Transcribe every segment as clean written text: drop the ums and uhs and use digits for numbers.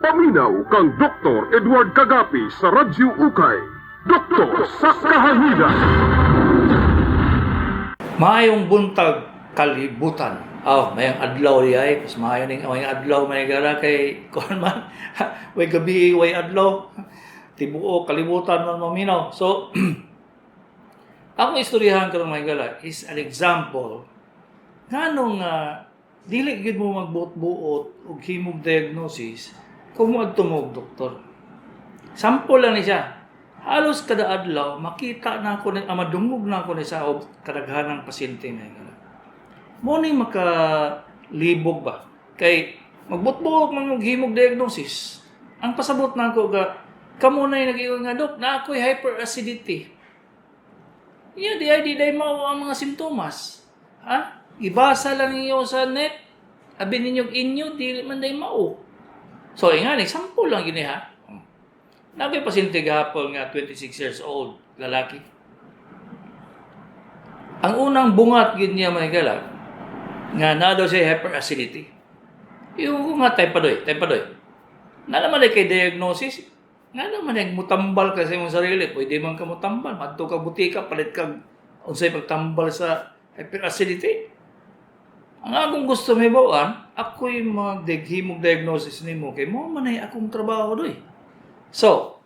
Paminaw kang Dr. Edward Kagapi sa Radyo Ukay. Doktor sa Kahanginan. Maayong buntag, kalibutan. Oh, mayang adlaw di ay, mas maayo ning mayang adlaw may gara kay kuan man. Way gabi, way adlaw. Tibuok kalibutan man maminaw. So, akong istoryahan karon, mga higala, is an example nganong dili gyud mo magbuot-buot og himog diagnosis kung moadto mo og doktor. Sample lang ni siya. Halos kada adlaw makita na ako ni madungog na ako ni sa og kadaghanang pasyente na higala. Mo ni makalibog ba? Kay magbutbuot man og himog diagnosis. Ang pasabot na ako ga kamo na nag-ingon nga, "Dok, na ako'y hyperacidity." Iya, di ay di day mao ang mga simptomas. Ha? Ibasa lang ninyo sa net. Abi ninyo inyo, dili man day mao. So, nga, example lang gini ha. Nagay pasyente gahapon nga 26 years old, lalaki. Ang unang bungat gid niya, mga higala, nga na daw siya hyperacidity. Yung ko nga, type pa doy, type pa doy. Na naman ay kay diagnosis, nga naman ay mutambal ka sa imong sarili, pwede man ka mutambal, madto ka butika, palit kag unsay pagtambal sa hyperacidity. Ang akong gusto may bawaan, ako'y magdeghimog diagnosis nimo kay mo man ay akong trabaho doy. So,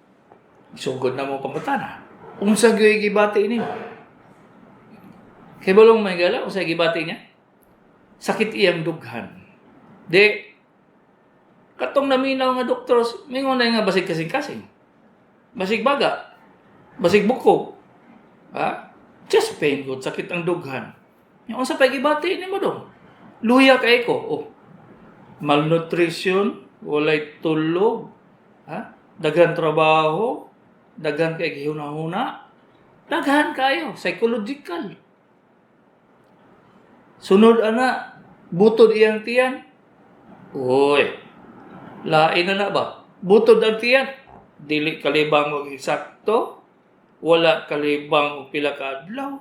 sugod na mo pangutana. Unsa gyud gibati nimo? Kay balong may gala, unsa gibati niya? Sakit iyang dughan. Di, katong naminaw nga doktor, mingon na nga basig kasing-kasing. Basig baga. Basig bukog. Ha? Chest pain gud, sakit ang dughan. Yung unsa pa gibati nimo dong? Luya kay ko. Oh. Malnutrition, walay tulog, ha? Daghan trabaho, daghan kay gihuna-huna, daghan kayo, psychological. Sunod ana, butod iyang tiyan. Uy, lain na na ba? Butod ang tiyan. Dili kalibang og eksakto, wala kalibang og pila ka adlaw.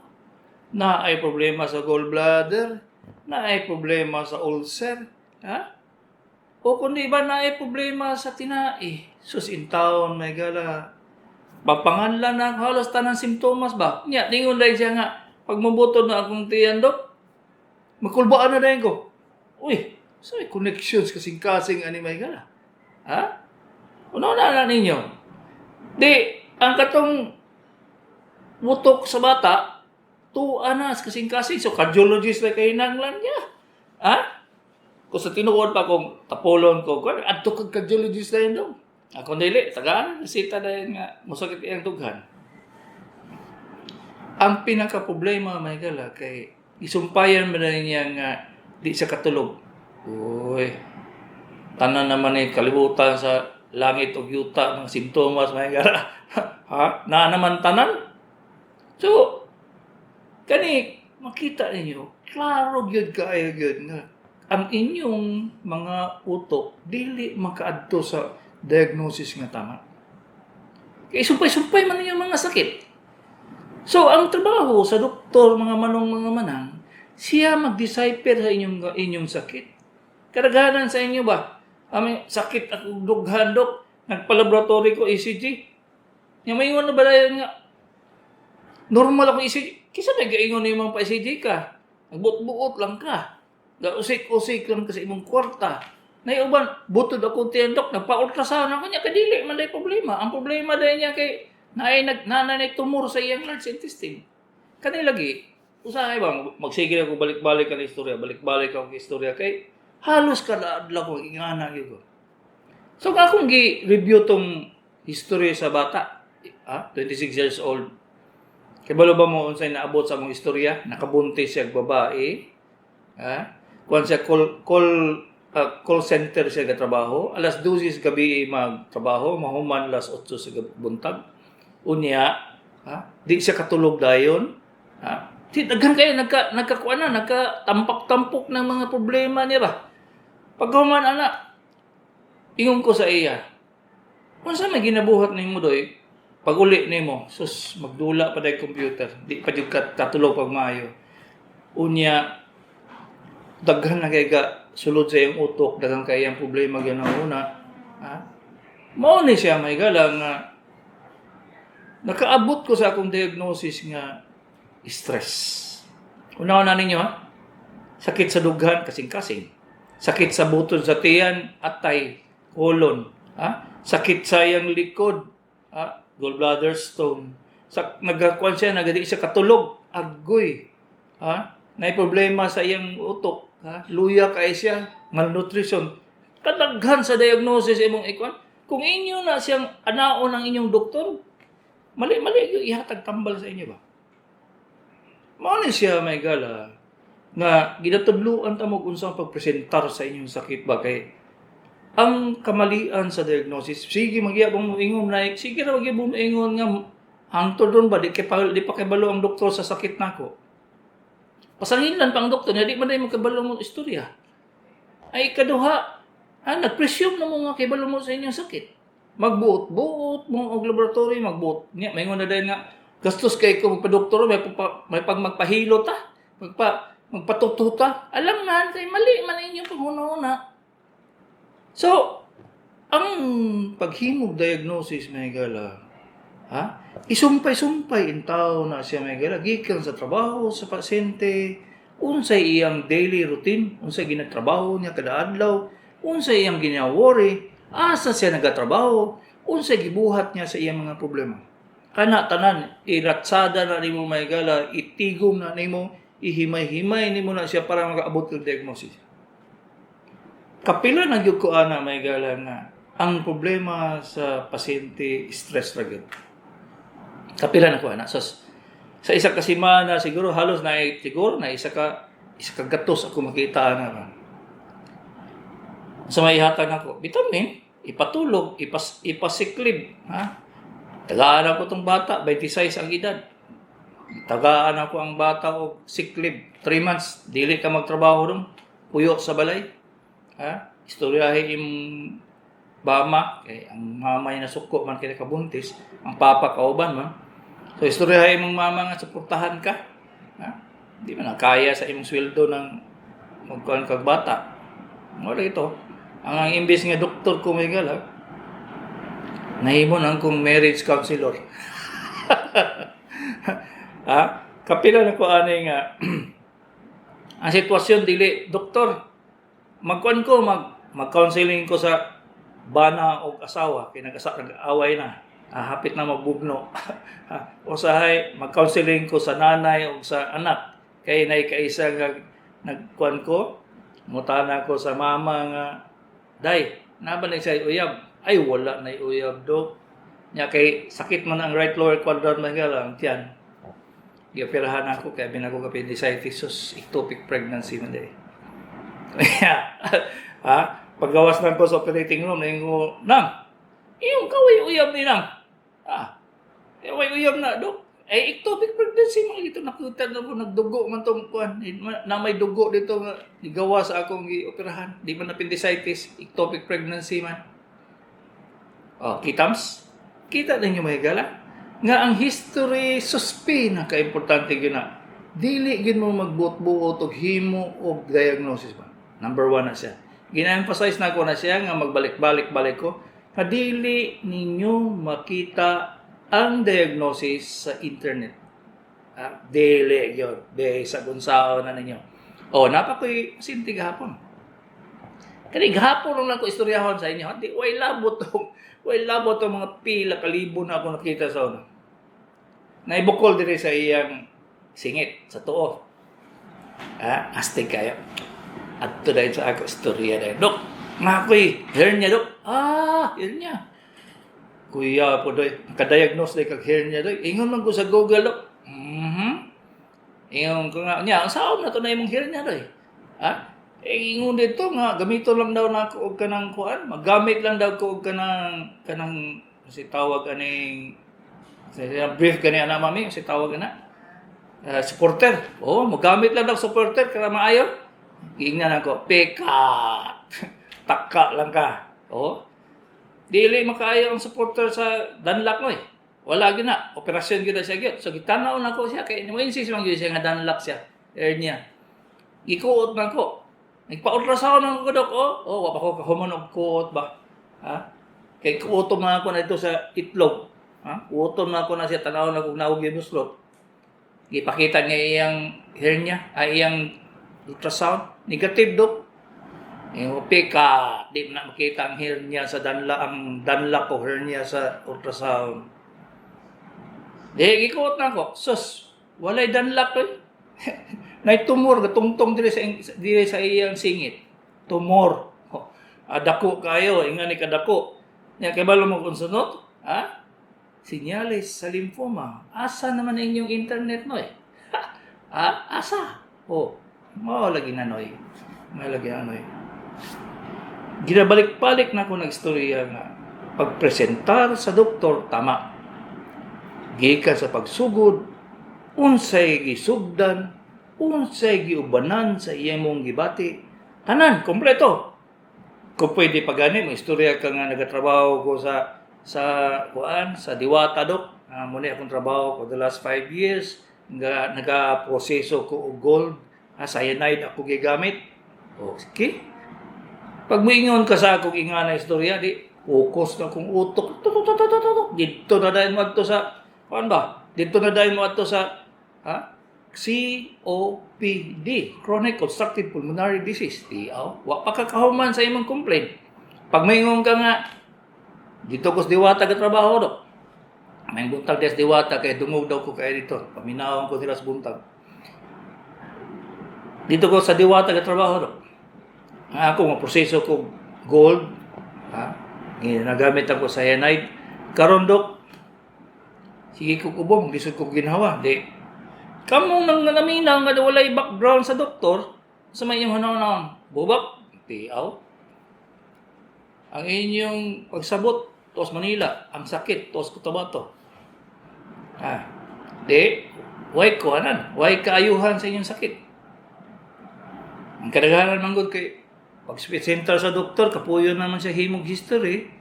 Na ay problema sa gallbladder, na ay problema sa ulcer, ha? O kundi ba na ay problema sa tinai? Sus in town, may gala. Papanganlan na halos tanang simptomas ba? Nya, ningon dahil siya nga, pag mabutod na akong tiyan, dok, makulbaan na dahil ko. Uy, so may connections kasing-kasing ani may gala. Ha? Ano na na ninyo? Di, ang katong mutok sa bata, tuwa na kasing-kasing. So, cardiologist na kay nanglan niya. Ha? Kung sa tinuod pa kung tapolon ko, kung adto kag cardiologist na yun dong. Ako dili, tagaan, resita na yun nga, musakit iyang dughan. Ang pinaka problema may gala kay isumpayan man na niya nga di siya katulog. Uy, tanan naman ni kalibutan sa langit ug yuta mga simptomas may gala. Ha? Na naman tanan. So, kani makita ninyo, klaro gyud kaayo gyud nga ang inyong mga utok dili makaadto sa diagnosis nga tama. Kay sumpay-sumpay man ninyo mga sakit. So, ang trabaho sa doktor, mga manong mga manang, siya mag-decipher sa inyong inyong sakit. Kadaghanan sa inyo ba? Ami sakit ako dughan, dok. Nagpa-laboratory ko ECG. Nga maingon na ba dayon nga normal ako ECG? Kisa nag-ingon nimo pa ECG ka. Nagbut-buot lang ka. Gausik-usik lang ka sa imong kwarta. Nay uban butod ako tiyan, dok, nagpa-ultrasound ako niya kadili man day problema. Ang problema day niya kay naay nag nanay tumor sa iyang large intestine. Kani lagi usahay ba magsige ako balik-balik ang istorya, balik-balik ako istorya kay halos kada adlaw ko ingana gyud ko. So akong gi-review tong history sa bata, ah, 26 years old. Kabalo ba mo unsay naabot sa among istorya? Nakabuntis siya og babae. Ha? Kuan siya call center siya gatrabaho. Alas 12 sa gabi magtrabaho, mahuman alas 8 sa buntag. Unya, ha? Di siya katulog dayon. Ha? Di daghan kayo nagka nagkakuan na, nagka tampok-tampok ng mga problema niya ba. Paghuman ana, ingon ko sa iya, unsa may ginabuhat nimo doy? Pag uli nimo, sus, magdula pa day computer, di pa jud ka katulog pag maayo. Unya, daghan na kay ga sulod sa iyong utok, daghan kay iyang problema gyud una. Ha? Mao ni siya, mga higala, nga nakaabot ko sa akong diagnosis nga stress. Unaw na ninyo, ha? Sakit sa dughan, kasing-kasing. Sakit sa buton sa tiyan, atay, colon. Ha? Sakit sa iyang likod, ha? Gallbladder stone. Sa, nagakuan siya, nagadi siya katulog, agoy. Ha? Nay problema sa iyang utok, ha? Luya kay siya, malnutrition. Kadaghan sa diagnosis imong ikuan. Kung inyo na siyang anaon ang inyong doktor, mali-mali yung ihatag tambal sa inyo ba? Mao ni siya, mga higala, nga ginatudluan ta mo kung unsa ang pagpresentar sa inyong sakit ba, kay ang kamalian sa diagnosis, sige magyabong mo ingon na, sige ra magyabong mo ingon nga hangtod ron ba di kay di pa kabalo ang doktor sa sakit nako. Pasanginlan pa ang doktor niya, di man mo kabalo mo istorya. Ay kaduha, ha, nagpresume na mo nga kabalo mo sa inyong sakit. Magbuot-buot mo og laboratory, magbuot niya, maingon na dayon nga gastos kay ko magpadoktor, may pag magpahilo ta, magpatututa. Alam na kay mali man inyong panghuna-huna. So, ang paghimog diagnosis, mga higala, ha? Isumpay-sumpay in tao na siya, mga higala, gikan sa trabaho sa pasyente, unsay iyang daily routine, unsay ginatrabaho niya kada adlaw, unsay iyang gina-worry, asa siya nagatrabaho, unsay gibuhat niya sa iyang mga problema. Kana tanan iratsada na nimo, mga higala, itigom na nimo, ihimay-himay nimo na siya para makaabot og diagnosis. Kapila na gyud ko ana, mga higala, nga ang problema sa pasyente stress ra gyud. Kapila na ko ana. So, sa isa ka semana siguro halos na siguro na isa ka gatos ako makita ana ba. Sa may hatag nako, vitamin, ipatulog, ipasiklib, ha? Tagaan ako tong bata, 26 ang edad. Tagaan ako ang bata og sick leave. 3 months, dili ka magtrabaho dong. Puyo sa balay. Ha? Istoryahe imong bama, kay ang mama niya nasuko man kay kabuntis, ang papa kauban man. So istoryahe imong mama nga suportahan ka. Ha? Di man na kaya sa imong sweldo ng magkuan kag bata. Wala ito. Ang imbes nga doktor ko may gala, nahimo na akong marriage counselor. Ha? Kapila na ko ani nga ang sitwasyon dili doktor, magkuan ko, mag-counseling ko sa bana og asawa kay nag-away na, ah, hapit na magbugno. Usahay mag-counseling ko sa nanay og sa anak kay nay kaisa nga nagkuan ko, mutana ko sa mama nga, "Day, naa ba na siya uyab?" "Ay, wala na uyab, dok." Nya kay sakit man ang right lower quadrant man ang tiyan. Gioperahan ako kay binago ka appendicitis, sus, ectopic pregnancy man day. Kaya, ha, paggawas na ko sa operating room, naingon, "Nang, iyong kaway uyab ni nang." "Ah, eh, way uyab na, dok." "Eh, ectopic pregnancy man dito, nakita na ko nagdugo man tong kuan, na may dugo dito nga gigawa sa akong gioperahan. Di man appendicitis, ectopic pregnancy man." Oh, kitams? Kita ninyo, mga higala nga ang history suspi na kaimportante gyud na. Dili gyud mo magbuot-buot og himo og diagnosis ba. Number one na siya. Gina-emphasize na ko na siya nga magbalik-balik-balik ko nga dili ninyo makita ang diagnosis sa internet. Ah, dili gyud. Be sa unsaon na ninyo. Oh, naa pa ko'y pasyente gahapon. Kani gahapon lang ko istoryahon sa inyo. Di way labot tong mga pila kalibo na ako nakita sa una. Naibukol diri sa iyang singit sa tuo. Ah, astig kayo. Adto dahil sa ako istorya dahil. "Dok, naa ko'y hernia, dok." "Ah, hernia. Kuya po doy, nakadiagnose day kag hernia, doy." "Ingon man ko sa Google, dok." Ingon ko nga, "Nya, unsaon na to na imong hernia, doy?" "Ah, eh, ingon dito nga, gamito lang daw na ako og kanang kuan, maggamit lang daw ko og kanang si tawag aning sa brief gani ana, mami, si tawag ana. Supporter. Oh, magamit lang daw supporter kaya maayo." Giingnan ako, "Pikat. Taka lang ka." Oh. Dili makaayo ang supporter sa Danlock mo eh. Wala gyud na. Operasyon gyud na siya gyud. So gitanaw na ko siya kay mo insist man gyud siya nga Danlock siya. Hernia. Gikuot man ko. Nagpa-ultrasound ang ko, dok. Oh, wa pa ko kahuman og kuot ba. Ha? Kay kuutom na ako na ito sa itlog. Ha? Kuutom na ako na siya, tanaw na kung naog yung muslot. Gipakita niya iyang hernia, ay iyang ultrasound. Negative, dok. Yung pika, di na makita ang hernia sa danla, ang danla ko hernia sa ultrasound. Di, gikuot na ako. Sus, walay danlak eh. Nay tumor, gatungtong diri sa iyang singit. Tumor. Oh, dako kayo, inga ni kadako. Nya kay balo mo kung sunod? Ha? Sinyales sa lymphoma. Asa naman ang inyong internet no eh? Ha? Asa? Oh, mao lagi na noy. Mao lagi na noy. Ginabalik-balik na ako nagstorya nga pagpresentar sa doktor tama. Gikan sa pagsugod, unsay gisugdan, unsay giubanan sa iyang gibati, tanan kompleto. Kung pwede pa gani, may istorya ka nga nagatrabaho ko sa kuan sa Diwata, dok. Muna akong trabaho for the last 5 years nga nagaproseso ko og gold, cyanide ako gigamit. Okay. Pag moingon ka sa akong ingana istorya, di focus na akong utok. Tuk, tuk, tuk, tuk, tuk, tuk. Dito na dahil mo adto sa kuan ba? Dito na dahil mo adto sa, ha? COPD, Chronic Obstructive Pulmonary Disease. Di, aw, wa pa ka kahuman sa imong complaint. Pag maingon ka nga, dito ko sa Diwata trabaho, dok. May buntag des Diwata kay dungog daw ko kay dito. Paminawon ko sila sa buntag. Dito ko sa Diwata trabaho, dok. Ang ako nga proseso ko gold, ha? Nagamit ako sa cyanide. Karon, dok, sige ko kubong, lisod ko ginhawa. Di, kamo nang naminaw nga walay background sa doktor, sa may inyong hanaw bubak, tiaw. Ang inyong pagsabot, tos Manila, ang sakit, tos Cotabato. Ha? Di, way kuhanan, way kaayuhan sa inyong sakit. Ang kadaghanan man gud kay pag center sa doktor, kapuyo naman siya himog history.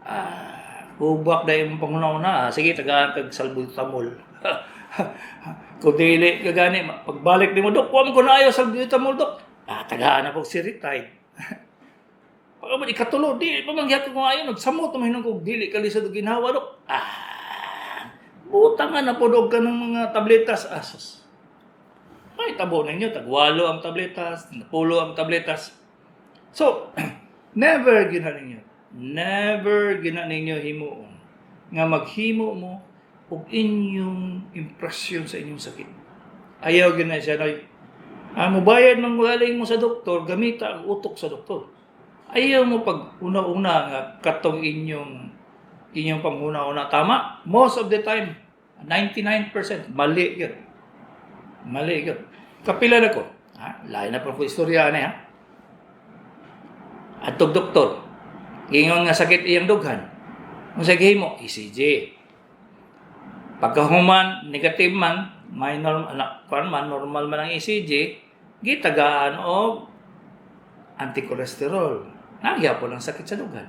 Ah, hubak dahil imong panghuna-una. Ah, sige, tagaan kag salbutamol. Kung dili ka gani, pagbalik nimo, "Dok, wa man ko naayo salbutamol, dok." Ah, tagaan na pog Seretide. Pag man ikatulo, di pa man gyapon ko ayo, nagsamot man hinon ko dili ka lisod og ginhawa, dok. Ah, buta nga na pod og kanang mga tabletas asas. Ay, tabo ninyo, tagwalo ang tabletas, napulo ang tabletas. So, never gina ninyo. Never gina ninyo himuon nga maghimo mo og inyong impresyon sa inyong sakit. Ayaw gina siya noy. Ah, mubayad man galing mo sa doktor, gamita ang utok sa doktor. Ayaw mo pag una-una nga katong inyong panghuna-una tama. Most of the time, 99% mali yun. Mali yun. Kapila na ko. Ha? Lain na pa ko istorya na ha. Adtog doktor. Ingon nga sakit iyang dughan. Unsa gihimo? ECG. Pagkahuman, negative man, minor na kuan man, normal man ang ECG, gitagaan og anti-cholesterol. Nagyapon ang sakit sa dughan.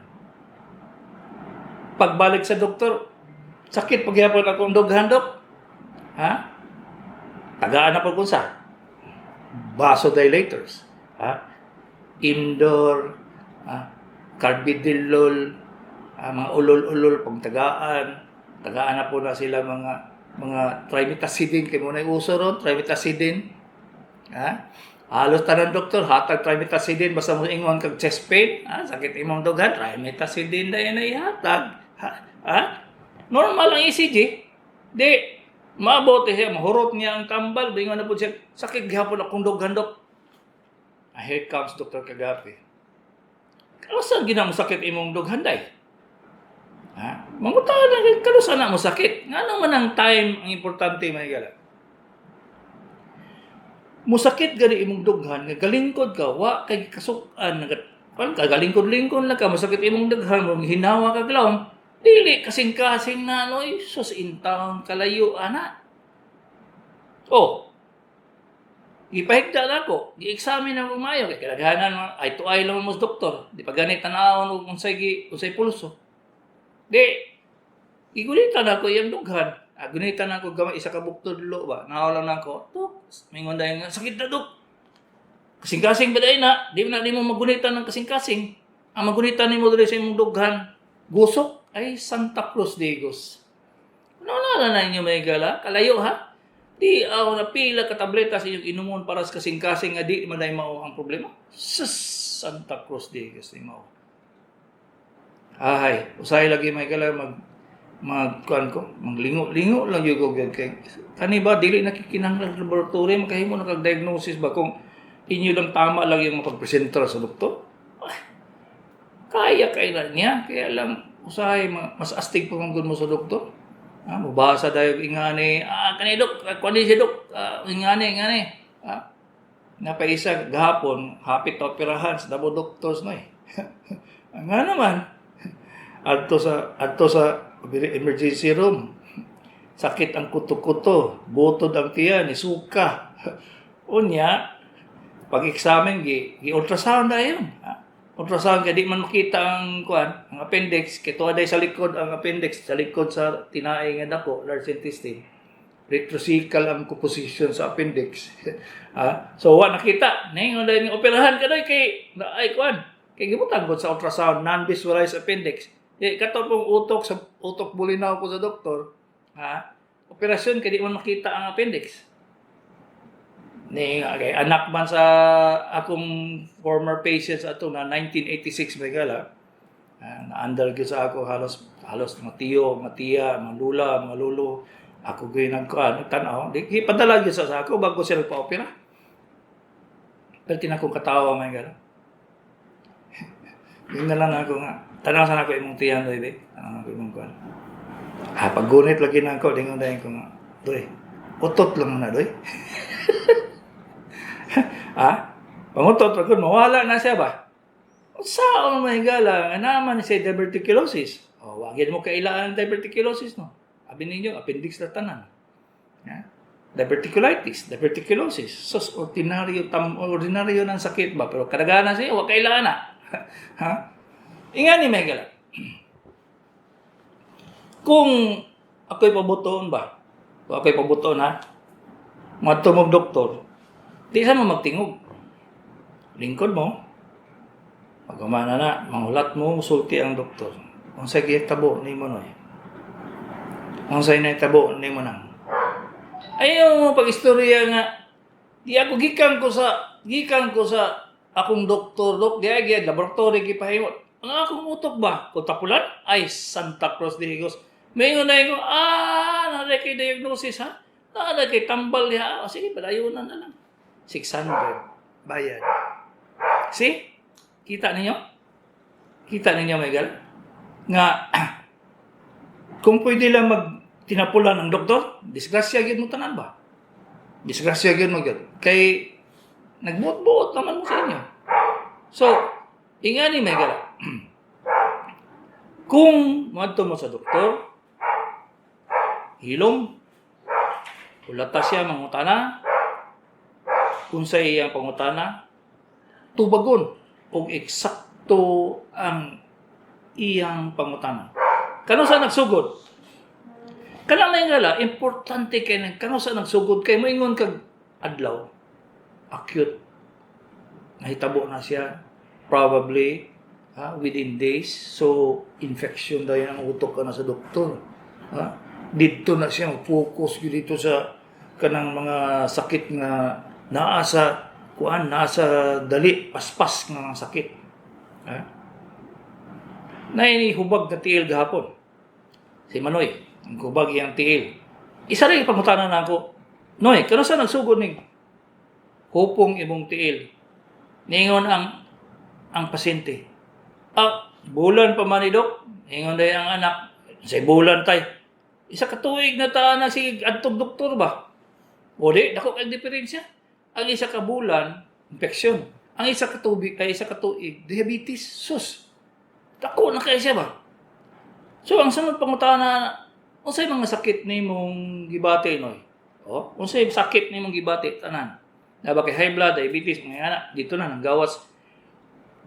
Pagbalik sa doktor, "Sakit pagyapon akong dughan, dok." Ha? Tagaan na pag unsa? Vasodilators. Ha? Indoor, ha? Carvedilol, mga ulol-ulol pagtagaan. Tagaan na po na sila mga trimetazidine kay mo na uso ron, trimetazidine. Ha? Halos tanan doktor hatag trimetazidine basta mo ingon kag chest pain, ha? Sakit imong dughan, trimetazidine dahil na ihatag. Ha? Ha? Normal ang ECG. Di maabot siya, mahurot niya ang tambal, bingon na po siya, "Sakit gihapon akong dughan, dok." Ah, here comes Dr. Kagapi. "Kanusa gina mo sakit imong dughan day?" Ha? Mangutan na kanusa na mo sakit. Ngano man ang time ang importante, mga higala? Musakit gani imong dughan nga galingkod ka, wa kay kasuk-an nga kan kagalingkod-lingkod lang ka, masakit imong dughan mo hinawa ka glawom, dili kasing-kasing na noy, sus intawon kalayo ana. Oh. Gipahigda na ako, gi-examine ako maayo kay kadaghanan eye to eye lang mo sa doktor. Di pa gani tan-awon og unsay pulso. Di gigunitan ako iyang dughan. Ah, gunitan ako gamay isa ka buktudlo ba. Nahaw lang nako. Tuk, mingon dayon nga, "Sakit na, dok." Kasing-kasing ba dahil na? Di na di mo magunitan ng kasing-kasing. Ang magunitan nimo diri sa imong dughan, gusok ay Santa Cruz de Digos. Ano na na inyo may gala? Kalayo ha? Di aw na pila ka tableta sa inyong inumon para sa kasing-kasing nga di man mao ang problema. Sus, Santa Cruz de Digos ni mao. Ahay, usahay lagi may gala mag mag kuan ko, maglingo-lingo lang gyud ko gyud kay kani ba dili nakikinahanglan sa laboratory makahimo na kag diagnosis ba kung inyo lang tama lang yung mapagpresentar sa doktor. Ay, kaya kay na niya, kaya lang usahay mas astig pa man gud mo sa doktor. Ah, mubasa dayo ingani, kani dok, kuan siya dok, ingani ingani. Ah, napaisa gahapon, hapit ta operahan sa Davao Doctors no eh. Nga naman, adto sa emergency room. Sakit ang kuto-kuto, butod ang tiyan, isuka. Unya, pag-examine gi, gi ultrasound dayon. Ah, ultrasound kay di man makita ang kuan, ang appendix, kay tuwa sa likod ang appendix, sa likod sa tinae nga dako, large intestine. Retrocecal ang composition sa appendix. So wa nakita, ningon dayon nga operahan ka kay naay kuan. Kay gibutang gud sa ultrasound non-visualized appendix. Di kato pong utok sa utok bulinaw ko sa doktor, ha? Operasyon kay di man makita ang appendix. Ni kay anak man sa akong former patients ato na 1986 may gala. Na-under gyud sa ako halos halos mga tiyo, mga tiya, mga lula, mga lulo. Ako gyud nagkuan, tan-aw. Di gipadala gyud sa ako bago sila pa-opera. Pero tinakong katawa may gala. Yun na lang ako nga. Tanaw sa nako imong tiyan, doy, be. Tanaw ako imong kuan. Ah, paggunit lagi na ako, dingon dayon ko nga. Doy, utot lang na, doy. Ah, pangutot ra gud mawala na siya ba? Unsaon may gala nga naman siya diverticulosis. Oh, wagin mo kailaan ang diverticulosis no. Abi ninyo appendix na tanan. Ha? Diverticulitis, diverticulosis. Sus, ordinaryo tam ordinaryo ng sakit ba pero kadaghanan siya wa kailaan na. Ha? Ingani may gala. Kung ako'y pabutoon ba? Kung ako'y pabutoon ha? Madto mo doktor, di sa mo magtingog. Lingkod mo. Pag humana na, manghulat mo, musulti ang doktor. Unsay gitabo nimo noy? Unsay nahitabo nimo nang? Ayaw mo pag-istorya nga di ako gikan ko sa akong doktor dok di ay gyud laboratory gipahimo. Ang akong utok ba kung tapulan ay Santa Cruz de Higos. Maingon na ko, naa kay diagnosis ha. Naa kay tambal diha. O, sige, padayonan na lang. 600 bayad. See? Kita ninyo? Kita ninyo, Miguel? Nga, kung pwede lang mag tinapulan ang doktor, disgrasya gyud mo tanan ba? Disgrasya gyud mo gyud. Kay nagbuot-buot naman mo sa inyo. So, ingani Miguel. Kung moadto mo sa doktor, hilom, hulata siya mangutana, unsay iyang pangutana, tubagon og eksakto ang iyang pangutana. Kano sa nagsugod? Kanang may ngala, importante kay nang kano sa nagsugod kay moingon kag adlaw acute. Nahitabo na siya probably ha, within days. So infection daw ang utok ka na sa doktor. Ha? Dito na siya mag-focus gyud dito sa kanang mga sakit nga naa sa kuan, naa sa dali paspas nga mga sakit. Ha? Nay hubag na tiil gahapon. Si Manoy, ang hubag iyang tiil. Isa rin pangutana na ako. Noy, kano sa nagsugod ning hupong imong tiil? Ningon ang pasyente. Ah, bulan pa man ni dok. Ingon day ang anak. Say bulan tay. Isa ka tuig na ta na si adtong doktor ba? O di, dako kay diferensya. Ang isa ka bulan, infeksyon. Ang isa ka tubig, ay isa ka tuig, diabetes. Sus. Dako na kay siya ba? So ang sunod pangutana, unsay mga sakit nimong gibati noy? Oh, unsay sakit nimong gibati tanan? Naba kay high blood, diabetes, mga anak, dito na nanggawas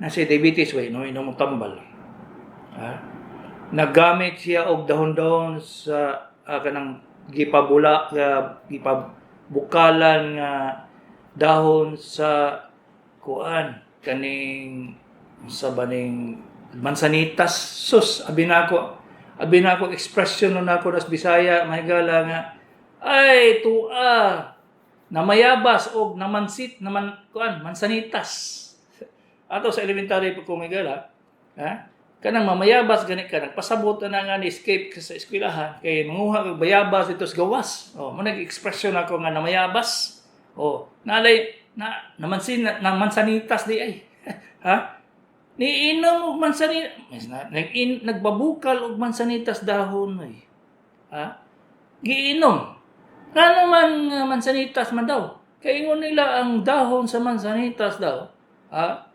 na si diabetes way no inom og tambal. Ha? Naggamit siya og dahon-dahon sa kanang gipabula gipabukalan nga dahon sa kuan kaning Sa baning mansanitas, sus, abi nako expression na nako nas Bisaya, mga higala, nga ay tua namayabas og namansit naman kuan mansanitas. Ato sa elementary pa ko, mga higala, ha, kanang mamayabas gani ka, nagpasabot na nga ni escape ka sa eskwelahan kay manguha kag bayabas dito sa gawas. Oh, mo nag-expression ako nga namayabas. Oh, nalay na namansin na, mansanitas di ay, ha, niinom og mansanitas, nag nagbabukal og mansanitas dahon oy, ha, giinom. Ngano man nga mansanitas man daw? Kay ingon nila ang dahon sa mansanitas daw, ha,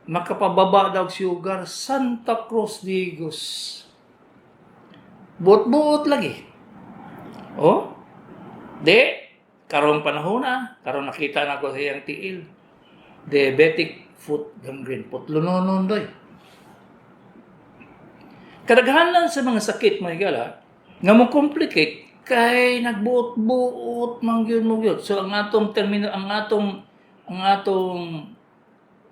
makapababa daw og sugar. Santa Cruz Digos. Buot-buot lagi. Oh? Di, karong panahon na, karon nakita na ko sa iyang tiil. Diabetic foot gangrene. Putlononon doy. Kadaghanan sa mga sakit, mga higala, nga mo complicate kay nagbuot-buot man gyud mo gyud. So ang atong termino, ang atong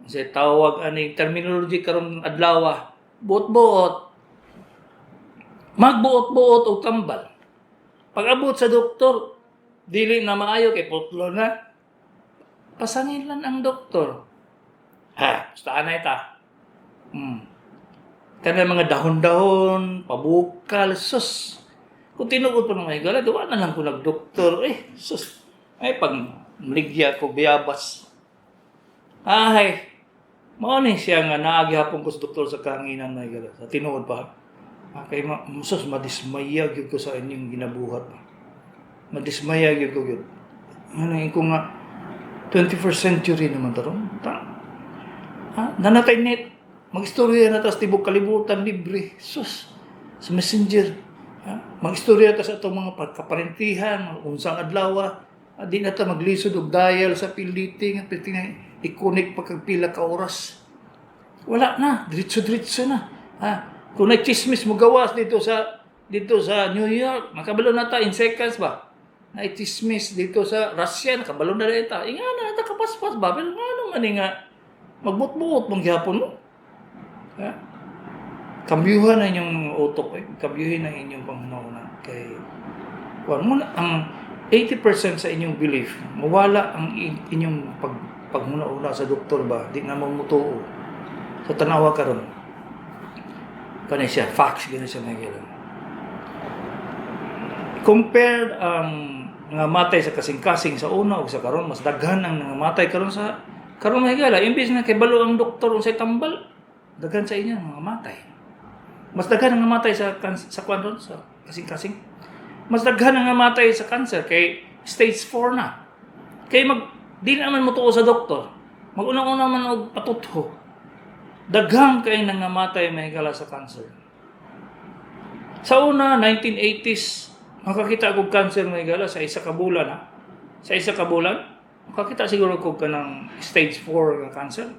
sa tawag ani terminology karon adlaw, buot-buot, magbuot-buot og tambal. Pag-abot sa doktor, dili na maayo kay putlo na. Pasangin lang ang doktor. Ha, basta anay ta. Kana mga dahon-dahon, pabukal, sus. Kung tinuod pa ng mga higala, duwa na lang ko nagdoktor. Eh, sus. Ay, pag maligya ko, biyabas. Ay, mao ni siya nga naagi hapon ko sa doktor sa kahanginan, mga higala. Sa tinuod pa. Ah, kay ma, sus, madismaya gyud ko sa inyong ginabuhat. Madismaya gyud ko gyud. Ano ko nga 21st century naman taron. Ta, ha? Nanatay net. Magistorya na ta sa tibok kalibutan libre. Sus, sa Messenger. Ha? Magistorya ta sa atong mga pagkaparentihan, unsang adlaw. Ah, di na ta maglisod og dial sa PLDT nga pwede nga i-connect pa kag pila ka oras. Wala na, diretso-diretso na. Ha? Kung nagchismis mo gawas dito sa New York, makabalo na ta in seconds ba? Nagchismis dito sa Russia, nakabalo na rin ta. Inga na ta kapaspas ba? Pero nga naman nga magbut-buot mong gihapon mo. Ha? Kambyuhan na inyong utok eh. Kambyuhin na inyong panghuna kay kuan mo na, ang 80% sa inyong belief, mawala ang inyong paghuna-huna sa doktor ba, di na mo mutuo. Sa tanawa karon. Kani siya, facts gani siya, mga. Compared ang mga matay sa kasing-kasing sa una ug sa karon, mas daghan ang mga matay karon sa karon, mga higala. Imbis na kay balo ang doktor unsay tambal, daghan sa inyo mga matay. Mas daghan ang matay sa kwan ron, sa kasing-kasing. Mas daghan ang matay sa cancer kay stage 4 na. Kay mag di naman mo tuo sa doktor. Mag-una-una man og patutho. Daghang kay nangamatay, mga higala, sa cancer. Sa una, 1980s, makakita og cancer, mga higala, sa isa ka bulan ha. Sa isa ka bulan, makakita siguro ko kanang stage 4 nga cancer.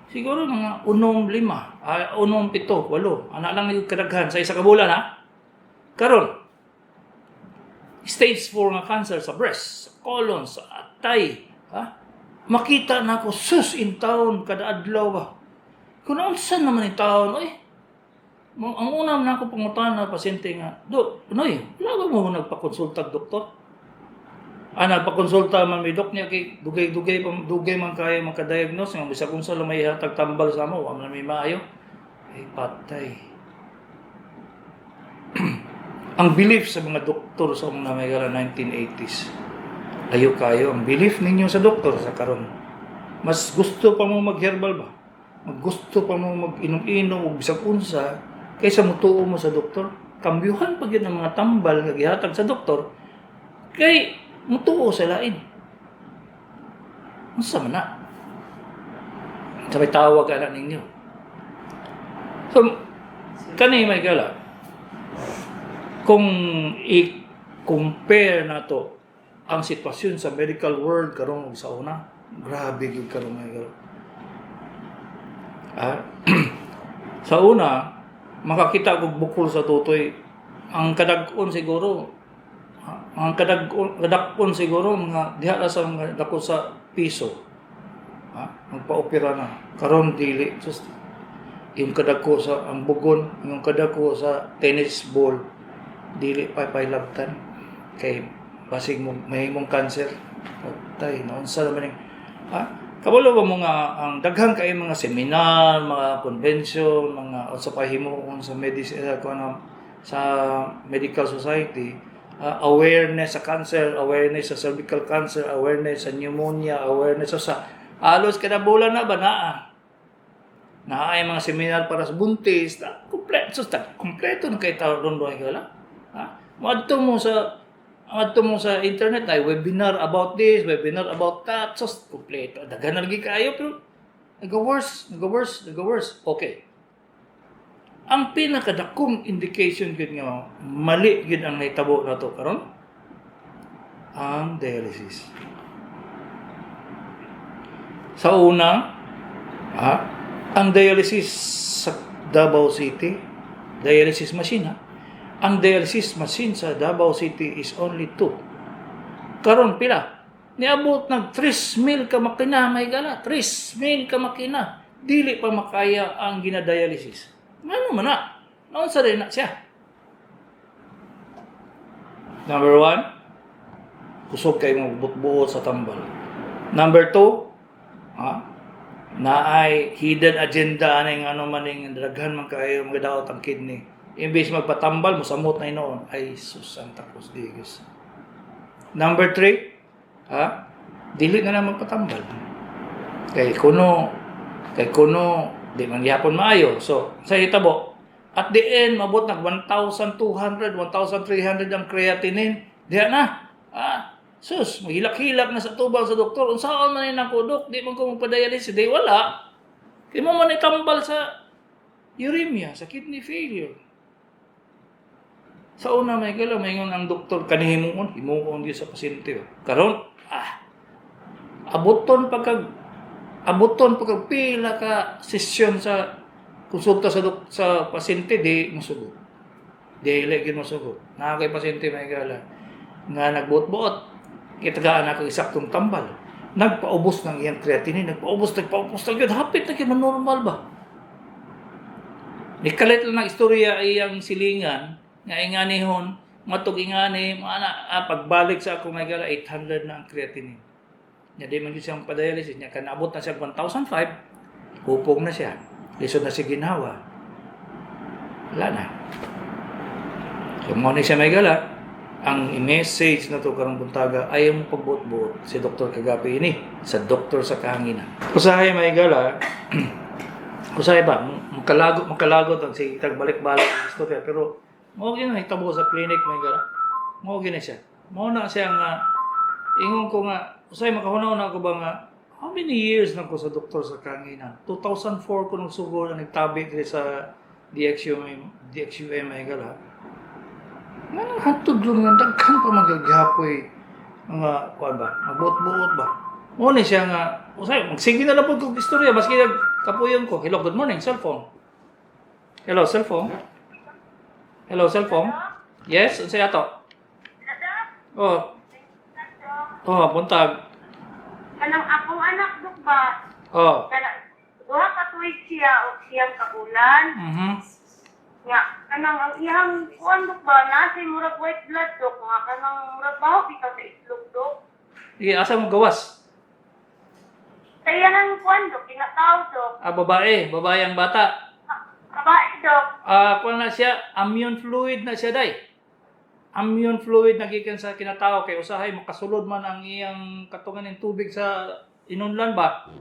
Siguro mga unom lima, ah, unom pito, walo. Ana lang yung kadaghan sa isa ka bulan ha. Karon, stage 4 nga cancer sa breast, sa colon, sa atay, ha? Makita na ako, sus, in town, kada adlaw ba. Kung naunsa naman in town, oy, ang una na ako pangutan na pasyente nga, "Do, noy, wala ba mo nagpakonsulta og doktor?" Ah, nagpakonsulta man mi, dok niya kay dugay-dugay pa dugay man kaya makadiagnose nga bisag unsa lang may hatag tambal sa amo, wa man may maayo. Ay patay. Ang belief sa mga doktor sa mga mga 1980s. Ayo kayo ang belief ninyo sa doktor sa karon. Mas gusto pa mo mag-herbal ba? Maggusto pa mo mag-inom-inom og bisag unsa kaysa mutuo mo sa doktor. Kambyuhan pa gyud ang mga tambal nga gihatag sa doktor kay mutuo sa lain. Unsa man na? Sabay tawag ana ninyo. So, kani may gala. Kung i-compare nato ang sitwasyon sa medical world karon ug sa una, grabe gyud karon, mga gala. Ah, sa una, makakita og bukol sa tutoy, ang kadag-on siguro, ah, ang kadag-on, kadak-on siguro mga diha ra sa mga dako sa piso. Ha? Magpa-opera na. Karon dili. Sus, yung kadako sa ang bugon, yung kadako sa tennis ball, dili pa pailabtan kay basig mo mahimong cancer. Patay, naunsa naman yung ha? Kabalo ba mo nga ang daghan kay mga seminar, mga convention, mga unsa pa himuon sa medicine kuan sa medical society, awareness sa cancer, awareness sa cervical cancer, awareness sa pneumonia, awareness sa halos kada bulan na ba naa. Naa ay mga seminar para sa buntis, ta, kompleto, ta, kompleto na kay tao ron doon wala. Ha? Moadto mo sa internet ay webinar about this, webinar about that, so kompleto. Daghan na lagi kaayo pero nag-worse, nag-worse, nag-worse. Okay. Ang pinakadakong indication gyud nga mali gyud ang nahitabo nato karon, ang dialysis. Sa una, ha, ang dialysis sa Davao City, dialysis machine ha, ang dialysis machine sa Davao City is only two. Karon pila? Niabot nag 3,000 ka makina, may gala. 3,000 ka makina. Dili pa makaya ang ginadialysis. Ngano man na? Naunsa rin na siya? Number one, kusog kay mo buot-buot sa tambal. Number two, ha, naay hidden agenda aning ano man ning daghan man kayo magdaot ang kidney. Imbes magpatambal, mosamot na hinoon. Ay, sus, Santa Cruz de Dios. Number three, ha, dili na lang magpatambal. Kay kuno, di man gihapon maayo. So, sa hitabo, at the end, mabot nag 1,200, 1,300 ang creatinine. Diha na. Ah, sus, maghilak-hilak na sa tubang sa doktor. Unsaon man ni nako, dok? Di man ko magpa-dialysis. Di wala. Kay mo man itambal sa uremia, sa kidney failure. Sa una may kala, may ang doktor kanihimuon, himuon gyud sa pasyente. Oh. Karon, abuton pagkag pila ka sesyon sa konsulta sa pasyente, di masugot. Di gyud masugot. Naa kay pasyente, may gala nga nagbuot-buot. Gitagaan ako eksaktong tambal. Nagpaubos ng iyang creatinine, nagpaubos, nagpaubos na gyud, hapit na gyud normal ba. Nikalit lang ng istorya iyang silingan, nga inganihon, matug ingani, ana, pagbalik sa ako may gala, 800 na ang creatinine. Nya di man gyud siyang padialysis, nya kanabot na siya 1,005, hupong na siya. Lisod na siya ginhawa. Wala na. So, mo ni siya may gala, ang message na to karong buntaga ayaw mo pagbuot-buot, si Dr. Kagapi ini sa Doktor sa Kahanginan. Usahay may gala, usahay ba, makalagot makalagot ang sige balik-balik ang istorya pero mao gyud na hitabo sa clinic may gala. Mao gyud na siya. Mao na siya nga ingon ko nga usahay makahuna na ako ba nga how many years na ko sa Doktor sa Kahanginan. 2004 ko nung sugod ang nagtabi diri sa DXUM DXUM may gala. Nga hantod ron nga daghan pa magagapoy mga kuan ba, magbuot-buot ba. Mo ni siya nga usay magsige na lang pud kog istorya maski kapuyon ko. Hello, good morning, cellphone. Hello, cellphone. Hello, cellphone. Yes, unsay ato? Oh. Oh, buntag. Kanang akong anak, dok ba? Oh. Kanang 2 ka tuig siya o 9 ka bulan. Nga kanang ang iyang kuan, dok ba, naa say murag white blood, dok, nga kanang murag baho bitaw sa itlog, dok. Sige, asa mo gawas? Sa iyang kuan, dok, kinataw, dok. Ah, babae, babae ang bata. Babae, dok. Ah, kuan na siya, amnion fluid na siya day. Amnion fluid na gikan sa kinatao kay usahay makasulod man ang iyang katungan ng tubig sa inunlan ba.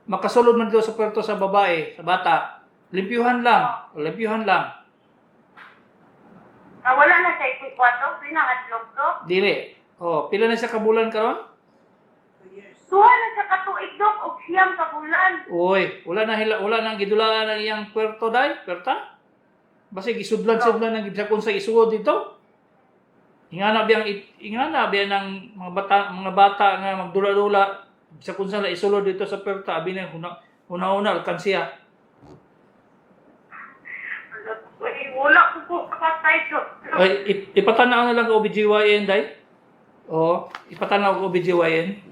Makasulod man dito sa puerto sa babae, sa bata. Limpyuhan lang, limpyuhan lang. Ah, wala na siya ikuan, dok, pinangadlok, dok. Dili. Oh, pila na siya kabulan karon? 2 na siya ka tuig, dok, og 9 ka bulan. Uy, wala na hila, wala nang gidulaan ang iyang puerto day, puerta. Basi gisudlan-sudlan ang gibsa kung sa isuod dito. Ingana biya ng mga bata nga magdula-dula sa kung saan isulod dito sa puerta abi na huna una-una alkansiya. Uy, wala ko po kapatay, dok. Ay, ipatanaw na lang OBGYN day. Oo, ipatanaw ko OBGYN.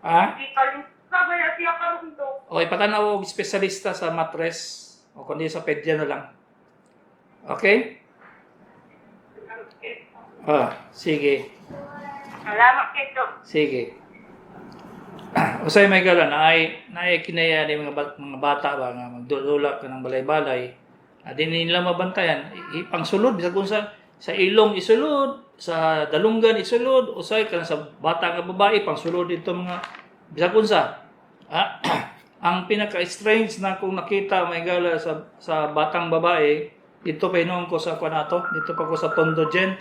Ha? Di kaluka ba na siya karon, Dok? O ipatanaw og espesyalista sa matres o kundi sa pedya na lang. Okay? Okay. Ah, sige. Salamat kay Dok. Sige. Usay may gala na ay naay kinaya ni mga bata ba nga magdulula ka ng balay-balay. Di nila mabantayan, pangsulod bisag unsa, sa ilong isulod, sa dalunggan isulod, usay ka sa bata nga babae pangsulod dito mga bisag unsa. Ang pinaka-strange na kung nakita, may gala, sa batang babae dito pa hinuon ko sa kuan ato, dito pa ko sa Tondo Gen.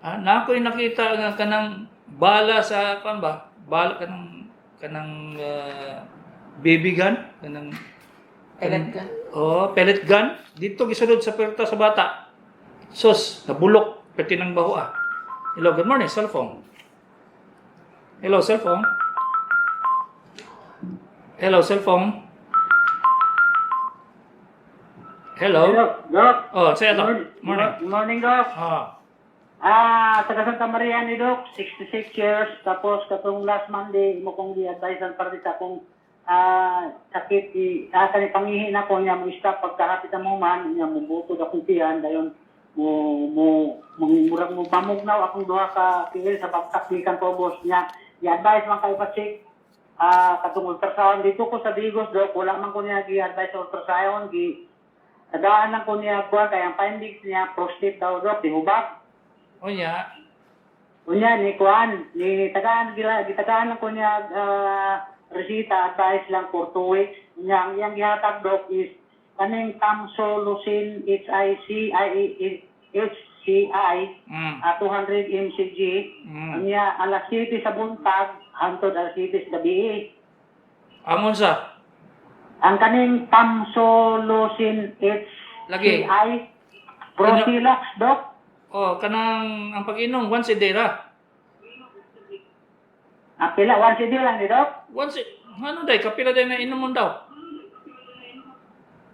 Na ako'y nakita nga kanang bala sa kuan ba? Bala kanang kanang baby gun, kanang Pellet gun. Oh, pellet gun dito gisulod sa puwerta sa bata. Sus, nabulok pati ng baho ah. Hello, good morning, cellphone. Hello, cellphone. Hello, cellphone. Hello. Doc. Oh, say ito. Morning. Good morning, Doc. Ah, Taga Santa Maria ni Doc, 66 years. Tapos, katong last Monday, imo kong gi-advisean para sa akong sakit, kani pangihi na ko niya mo stop pagkahapit na mo man, niya mo butod akong tiyan, dayon mo mo mo murag mo pamugnaw akong duha ka tiil sa bagtak gikan ko boss niya. I-advise man kayo pa-check katong ultrasound dito ko sa Digos, Doc, wala man ko niya gi-advise sa ultrasound, gi Tadaan lang ko niya kuan kay ang findings niya prostate daw, Doc, tihubak. Unya. Unya ni kuan ni tagaan gila gitagaan lang ko niya resita, advice lang for 2 weeks. Unya ang iyang gihatag, Doc, is kaning Tamsulosin HIC I HCI 200 mcg. Unya alas 7 sa buntag hangtod alas 7 sa gabi. Angon sa Ang kaning Tamsulosin Lagi. HCI Prosilax, Doc. Oh, kanang ang pag-inom once a day ra. Pila once a day lang ni Doc. Once a, ano day kapila day na inom mo daw.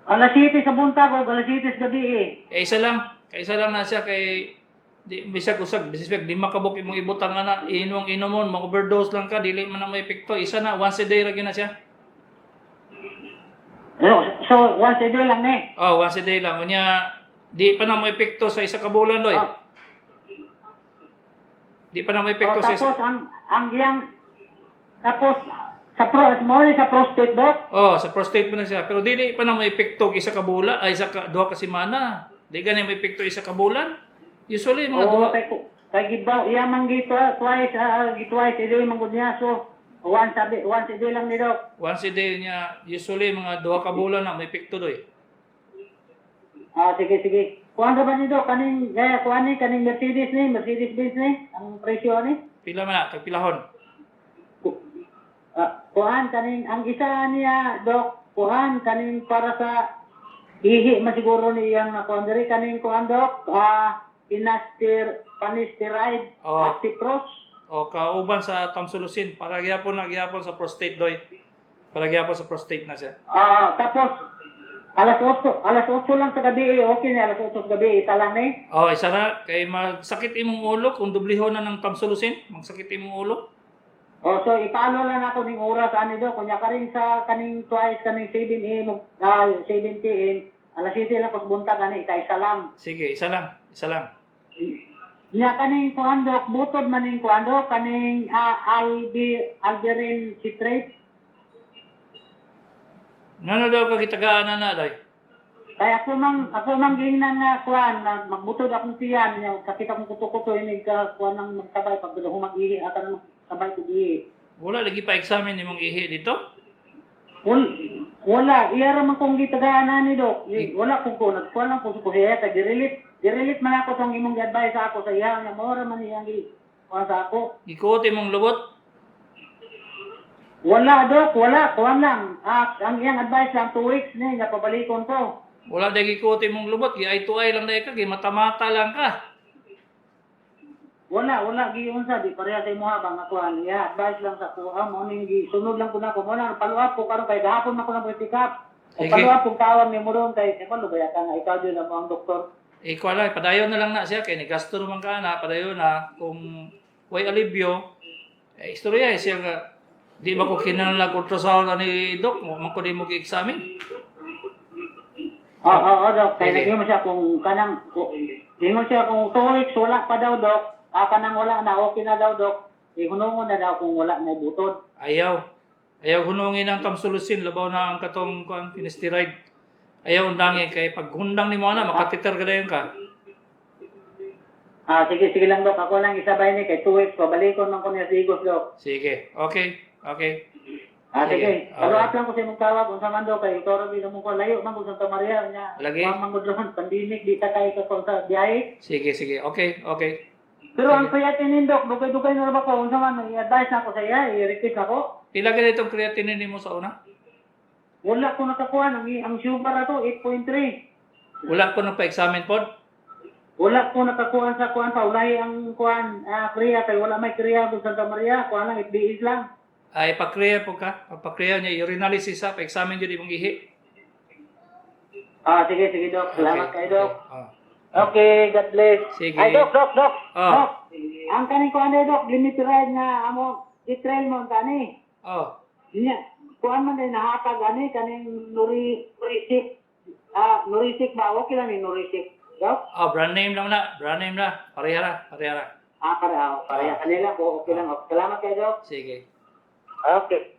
Alas 7 sa buntag o alas 7 sa gabi eh. Kay isa lang, kay isa lang na siya kay di bisag usag bisag 5 ka buok imong ibutang ana inong inomon, ma-overdose lang ka, dili man na mo epekto. Isa na, once a day ra gyud na siya. So, once a day lang eh. Oh, once a day lang. Unya di pa na mo epekto sa isa ka bulan doy. Oh. Di pa na mo epekto Oh, sa isa. tapos ang iyang tapos sa pro mo ni sa prostate, Doc. Oh, sa prostate mo na siya. Pero dili pa na mo epekto og isa ka bulan, ay isa ka 2 ka semana. Di gani mo epekto isa ka bulan. Usually mga Oo, duha. kay gibaw iya man gi twice gi twice a day man gud niya. So once a day lang ni Doc. Once a day niya, usually mga 2 ka bulan na may epekto doy. Sige sige. Kuan ra ba ni Doc kaning gaya kuan ni kaning Mercedes ni Mercedes Benz ni ang presyo ni? Pila man na, tagpilahon. Kuan kaning ang isa niya, Doc, kuan kaning para sa ihi man siguro ni iyang kuan diri kaning kuan, Doc, inastir panisteride Oh. Actipros. O kauban sa tamsulosin para gyapon na gyapon sa prostate doy. Para gyapon sa prostate na siya. Tapos alas 8, alas 8 lang sa gabi eh. Okay na alas 8 sa gabi isa lang ni. Oh, isa na kay magsakit imong ulo kung dublihon na ng tamsulosin, magsakit imong ulo. Oh, so ipalo lang ako ning oras ani, Doc, kunya karing sa kaning twice kaning 7 AM, 7 PM, alas 7 lang ko sa buntag ani isa lang. Sige, isa lang, isa lang. Nya kaning kuan, Dok, butod man ning kuan, Dok, kaning albi alberin citrate. Ngano daw ka gitagaan na na doy? Kaya ako mang giingnan nga kuan na magbutod akong tiyan nya sakit akong kuto-kuto ini ka kuan nang magsabay pag humag-ihi ata nang magsabay kog ihi. Wala lagi pa examine imong ihi dito. Wala, iya ra man kong gitagaan ani, Dok. Wala kong ko nagkuan lang ko ko siya kay girelate man ako tong imong gi-advise sa ako sa iya nya mo ra man iyang gi kuan sa ako. Gikuot imong lubot. Wala, Dok, wala, kuan lang. Ang iyang advice lang 2 weeks ni nga pabalikon ko. Wala day gikuot imong lubot, gi eye to eye lang day ka, gi mata-mata lang ka. Wala, wala giunsa di pareha sa imuha ba nga kuan. Iya, advice lang sa kuha mo ning gisunod lang ko na ko mo na follow up ko karon kay gahapon man ko na pick up. O Sige. follow up kung tawag ni mo ron kay e ba ka nga ikaw jud ang doktor. Eh, kuha lang, padayon na lang na siya, kay ni gasto naman ka na, padayon na, kung way alibyo, eh, istorya eh, siya nga, Di ba ko kinahanglan ultrasound ani, Dok? Mo man ko di mo gi-examine. Oo, Dok. Kaya Sige. nag siya kung kanang, ingon siya kung 2 weeks wala pa daw, Dok. Ah, kanang wala na, okay na daw, Dok. Ihunungon na daw kung wala na butod. Ayaw. Ayaw hunungin ang tamsulosin, labaw na ang katong kuan, finasteride. Ayaw undangi kay pag hundang nimo ana, makatiter ka dayon ka. Ah, sige, sige lang, Dok. Ako lang isabay ni kay 2 weeks. Pabalikon man ko niya sa Igos, Dok. Sige. Okay. Okay. Ah, Sige. sige. Alright. Follow up lang ko sa imong tawag. Unsa man daw kay ikaw ra mo ko layo man ko Santa Maria nya. Lagi. Wa man gud ron pandemic di ta kay ka sa biyahe. Sige, sige. Okay. Pero ang creatinine, Dok, dugay-dugay na ra ba ko unsa man i-advise na ako sa iya, i-request ako. Pila ka itong creatinine nimo sa una? Wala ko nakakuha ang sugar ato 8.3. Wala ko nang pa-examine pod. Wala ko nakakuha sa kuan pa ulahi ang kuan kriya kay wala may kriya sa Santa Maria, kuan lang FBS lang. Ay, pakriya po ka. Pagpakriya niya, urinalysis sa, pa-examine yun imong ihi. Ah, sige, sige, Dok. Salamat kay Dok. Okay. Ah. Okay, God bless. Sige. Ay, Dok, Dok, Dok. Ah. Dok. Ang kaning kuan eh, Dok, glimepiride nga amo i-trail mo ang kani. Oh. Niya, kuan man din nahatag ani kaning Nurisik. Ah, Nurisik ba okay lang ni Nurisik, Dok? Ah, brand name lang na. Brand name na. Pareha ra, pareha ra. Ah, pareha, pareha kanila ko okay lang. Okay. Salamat kay Dok. Sige. Okay.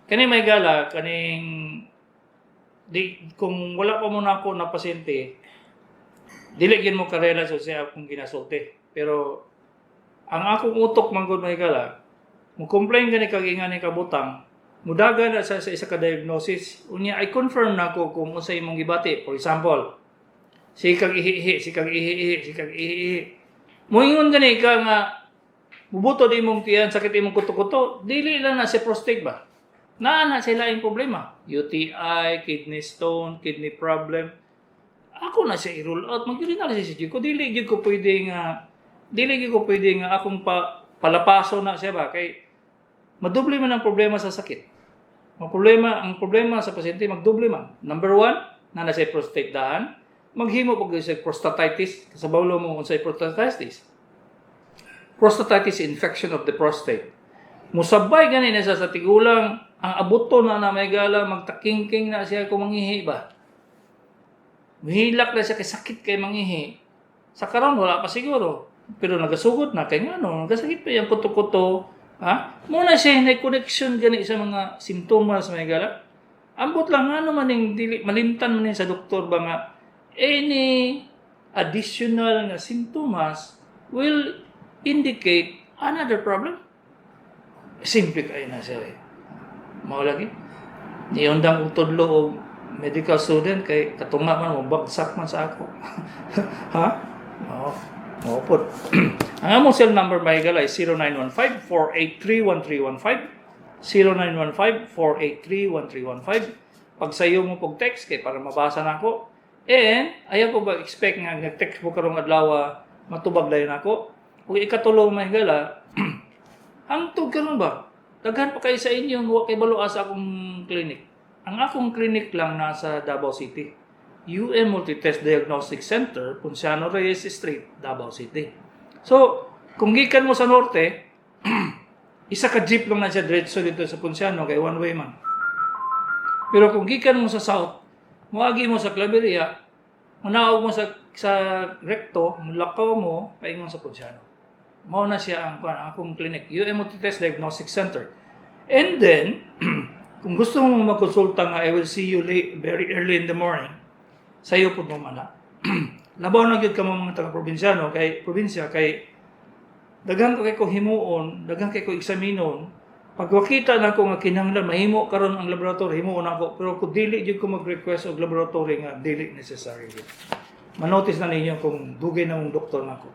Kani may gala, kaning di kung wala pa muna ako na pasyente, dili gyud mo ka-realize sa akong ginasulti. Pero ang akong utok man gud, may gala, mo complain gani kag ingani ka butang, mudaga na sa isa ka diagnosis. Unya I confirm na ko kung unsa imong gibati. For example, si kag ihi-ihi, si kag ihi-ihi, si kag ihi-ihi. Moingon gani ka nga mubuto di imong tiyan, sakit imong kuto-kuto, dili lang na si prostate ba? Naa na sila yung problema. UTI, kidney stone, kidney problem. Ako na siya i-rule out. Mag-urinalysis jud ko. Dili jud ko pwede nga akong palapaso na siya ba kay madoble man ang problema sa sakit. Ang problema sa pasyente magdoble man. Number one, na nasa prostate daan, maghimo pag sa prostatitis, kasabaw mo unsay prostatitis. Prostatitis, infection of the prostate. Musabay gani na siya sa tigulang, ang abuto na na may gala, magtakingking na siya kung mangihi ba. Muhilak na siya kay sakit kay mangihi. Sa karon wala pa siguro. Pero nagasugot na kay ngano, nagasakit pa yung kuto-kuto. Ha? Muna siya na connection gani sa mga simptomas, may gala. Ambot lang ano man ning dili malimtan man ning sa doktor ba nga any additional nga simptomas will indicate another problem. Simple kayo na siya eh. Mao lagi. Niundang og tudlo og medical student kay katunga man mo bagsak man sa ako. Ha? Oo. Mao pod. Ang among cell number, mga higala, ay 0915-483-1315. 0915-483-1315. Pag sayo mo pog text kay para mabasa na ako. And ayaw ko ba expect nga nag-text mo karong adlaw matubag dayon ako. Ug ikatulo, mga higala, hangtod karon ba? Daghan pa kayo sa inyo nga wa kay balo sa akong clinic. Ang akong clinic lang nasa Davao City. UM Multitest Diagnostic Center, Ponciano Reyes Street, Davao City. So, kung gikan mo sa norte, isa ka jeep lang na siya diretso dito sa Ponciano kay one way man. Pero kung gikan mo sa south, moagi mo sa Claveria, munaog mo sa Recto, mulakaw mo paingon sa Ponciano. Mao na siya ang kuan, ang akong clinic, UM Multitest Diagnostic Center. And then, kung gusto mo magkonsulta nga I will see you late, very early in the morning, sayo pud mo man na. Labaw na gyud kamo mga taga-probinsyano kay probinsya kay daghan ko kay ko himuon, daghan kay ko eksaminon. Pag wakita na ko nga kinahanglan mahimo karon ang laboratory, himuon ako. Pero kung dili gyud ko mag-request og laboratory nga dili necessary gyud. Manotice na ninyo kung dugay na mong doktor nako.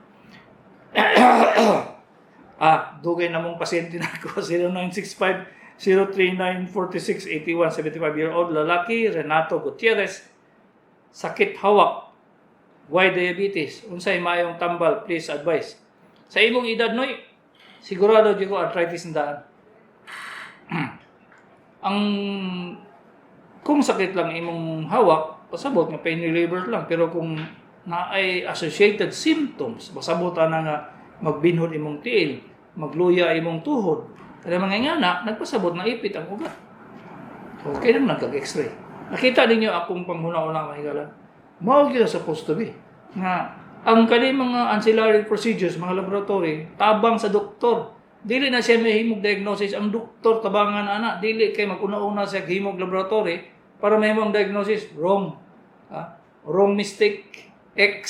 Ah, dugay na mong pasyente na ako. 0965 039 46 81, 75 year old lalaki, Renato Gutierrez. Sakit hawak. Why diabetes? Unsay maayong tambal? Please advise. Sa imong edad noy, sigurado jud ko arthritis ang daan. Ang kung sakit lang imong hawak, pasabot nga pain reliever lang. Pero kung naay associated symptoms, pasabot na nga magbinhod imong tiil, magluya imong tuhod, Kaya mga ingana, nagpasabot na ipit ang ugat. Okay naman nagkag-x-ray. Nakita ninyo akong panghuna-una, mga higala. Mao gyud supposed to be. Nga, ang kani mga ancillary procedures, mga laboratory, tabang sa doktor. Dili na siya mahimog diagnosis. Ang doktor tabangan ana, dili kay maguna-una siya himog laboratory para mahimo ang diagnosis. Wrong. Ha? Wrong mistake. X.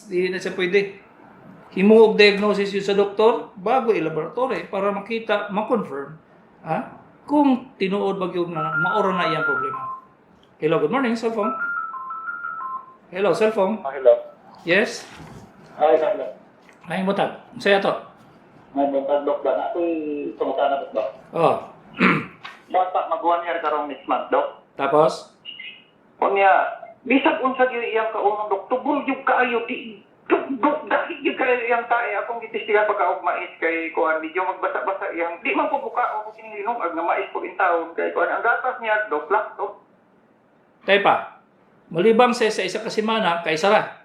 Dili na siya pwede. Himuog diagnosis yun sa doktor bago i-laboratory para makita, ma-confirm, ha? Kung tinuod ba gyud na maoro na iyang problema. Hello, good morning, cellphone. Hello, cellphone. Hello. Yes? Ay, hello. Ay, butag. Saya to. May butag, Dok, ba? Ako'y pangutana, Dok, ba? Oh. Bata, mag 1 year karong next month, Dok. Tapos? Unya, bisag unsa gyud iyang kaunong, Dok, tubol gyud kaayo di Dok, Dok, dahil gyud kaayo iyang tae akong gitestigan pagka og mais kay kuan medyo magbasa-basa iyang di man ko buka o kining linungag nga mais pag intawon kay kuan ang gatas niya, Dok, lak, Dok. Tayo pa. Malibang siya sa isa ka semana, kay sara.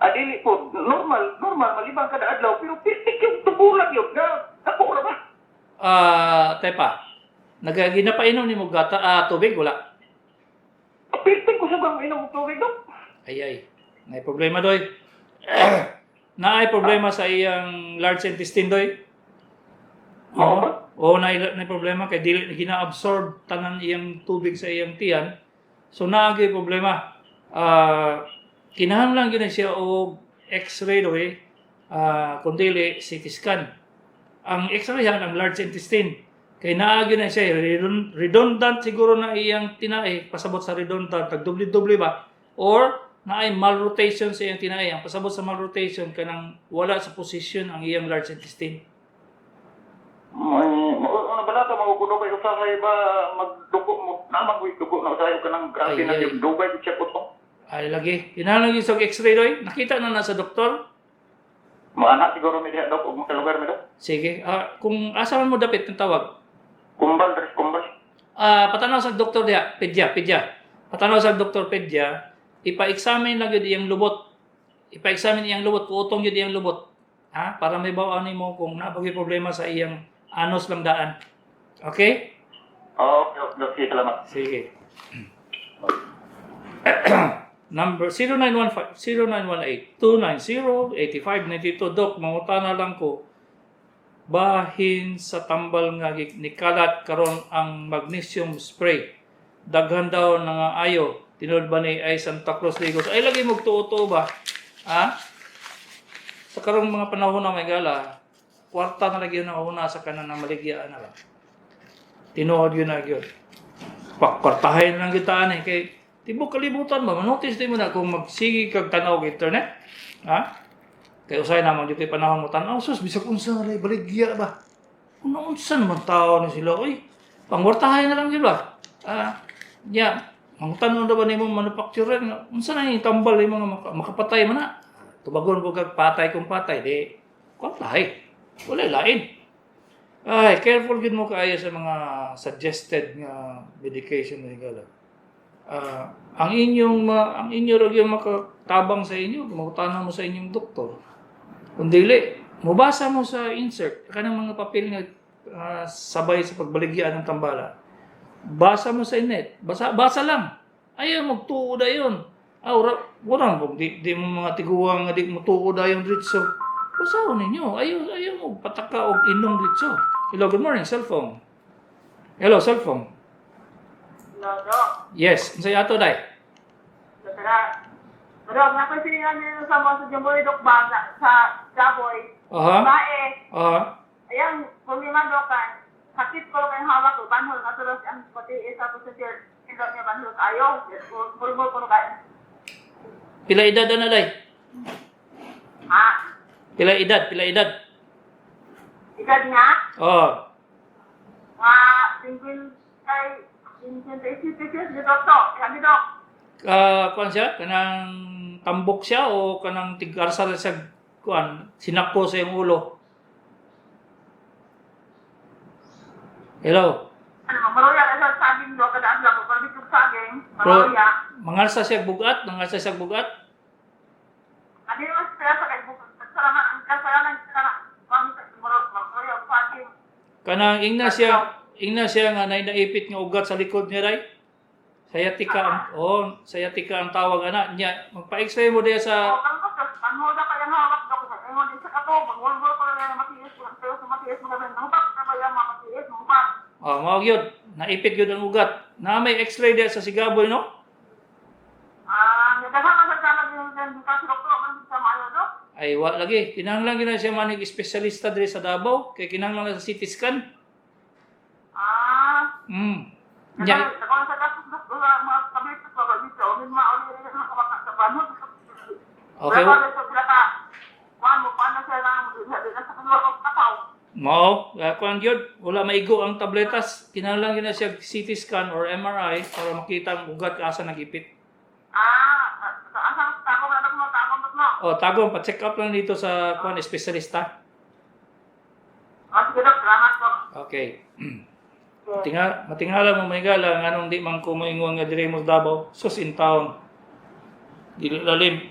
Ah, dili po, normal, normal, malibang kada adlaw, pero pistik yung tubulag yun, nga, ako ra ba? Ah, tayo pa. Nagaginapainom ni mo gata, tubig, wala. Pistik ko sa bang inom og tubig, Dok. Ay, ay. May problema, doy. Naay problema sa iyang large intestine, doy. Oo ba? Oo, na problema kay dili gina-absorb tanan iyang tubig sa iyang tiyan. So naagay problema. Kinahanglan gyud na siya og x-ray doy. Kung dili CT scan. Ang x-ray yan ang large intestine. Kay naa gyud na siya redundant siguro na iyang tinae, pasabot sa redundant, nagdubli-dubli ba? Or naay malrotation sa iyang tinae. Ang pasabot sa malrotation kanang wala sa position ang iyang large intestine. May ano ba ta magugulo kay usahay ba magdugo mo na magdugo na usahay ka nang grabe Ay, na ay. yung dugay ko siya po to. Ay lagi. Kinahanglan gyud sa x-ray doy. Nakita na na sa doktor. Maana siguro mi diha dok og makalugar mi dok. Sige. Kung asa man mo dapit ng tawag. Kumbal res kumbal. Patanaw sa doktor diha, pedya, pedya. Patanaw sa doktor pedya, ipa-examine lang gyud iyang lubot. Ipa-examine iyang lubot, kuutong gyud iyang lubot. Ha? Para may bawaan nimo kung naa ba gyud problema sa iyang anus lang daan. Okay? Oh, okay, dok, sige, salamat. Sige. Number 0915 0918 290 8592. Dok, mangutana lang ko bahin sa tambal nga nikalat karon ang magnesium spray. Daghan daw na nga ayo. Tinuod ba ni ay Santa Cruz Ligos? Ay lagi mo tuo ba? Ha? Sa karong mga panahon na may gala, kwarta na lagi na una sa kanan na maligyaan na ba? Tinuod yun na yun. Pakwartahin lang kita ani kay tibok kalibutan ba manotice di mo na kung magsige kag tanaw og internet, ha, kay usay naman jud kay panahon mo tan-aw, sus, bisag unsa ray baligya ba, una unsa naman tao ni sila oy, pangwartahay na lang gyud ba. Nya mangutanon na ba nimo manufacturer nga unsa na yung tambal yung mga makapatay man na tubagon ko kag patay kung patay di kwartahay, wala lain. Ay, careful gid mo kaayo sa mga suggested nga medication na higala. Ang inyo ra gyud makatabang sa inyo, mangutana mo sa inyong doktor. Kung dili, mobasa mo sa insert kanang mga papel nga sabay sa pagbaligya ng tambala. Basa mo sa net, basa basa lang. Ayaw magtuo dayon. Ora, ora mo di mo mga tiguang nga di mo tuo dayon diretso. Basahon ninyo. Ayaw ayaw mo pataka og inom diretso. Hello, good morning, cellphone. Hello, cellphone. Hello, Dok. Yes, unsay ato dai? Tara. Dok, napansin niyo sa mga sa Jamboy, Dok, ba? Sa Jaboy. Aha. Bae. Aha. Ayan, problema, Dok, kan. Sakit ko kay hawak ko. Banhol, katulos ang pati isa po sa sir. Hindi niya banhol kayo. Murmur ko kayo. Pila edad na dai? Ha? Pila edad, pila edad. Edad niya? Oh, Nga, kay 56 years, di Dok, to. Sabi, Dok. Kuan siya kanang tambok siya o kanang tigarsa sa kuan sinako sa iyong ulo. Hello. Ano, maruya ka sa saging, Dok. Kada adlaw ko, parang dito saging. Pro, Maruya. mangarsa siya bugat, mangarsa siya bugat. Ano yung mas pera sa kay bukod? Kasalanan, ang kasalanan, kasalanan. Maruya, saging. Kanang ingna siya nga nay naipit nga ugat sa likod niya day. Sciatica ang, oh, sciatica ang tawag ana niya. Magpa-X-ray mo diya sa O, ang gusto, panhoda ka yung hawak, Dok. Sa ingon din sa kato, magwalwal ko na lang matiis, pero sa matiis mo naman, nangupak na ba yung mga matiis, nangupak. Oh, mao gyud. Naipit gyud ang ugat. Na may X-ray diya sa Sigaboy, no? Ah, nagdaghang ka sa tama din din dito sa doktor, man sa maayo, Dok. Ay wa lagi. Kinahanglan gyud na siya manig espesyalista diri sa Davao kay kinahanglan na sa CT scan. Ah, Nya, nagdaghang sa gastos, Dok, mga tablitas, mga dito, min mauli rin ang kapag sa panhod. Okay. Wala sa sila ka. Kuan mo, paano siya lang, di na sa kanila ko kataw. Mao, kuan gyud, wala maigo ang tabletas. Kinahanglan gyud na siya CT scan or MRI para makita ang ugat asa nagipit. Ah, sa asang tao na mo, tao mo, no. O, tagong pa-check up lang dito sa kuan espesyalista. Ah, sige, Dok, salamat po. Okay. Tinga, matingala mo may gala nganong di man ko moingon nga dire mo sa Davao, sus in town. Dili lalim.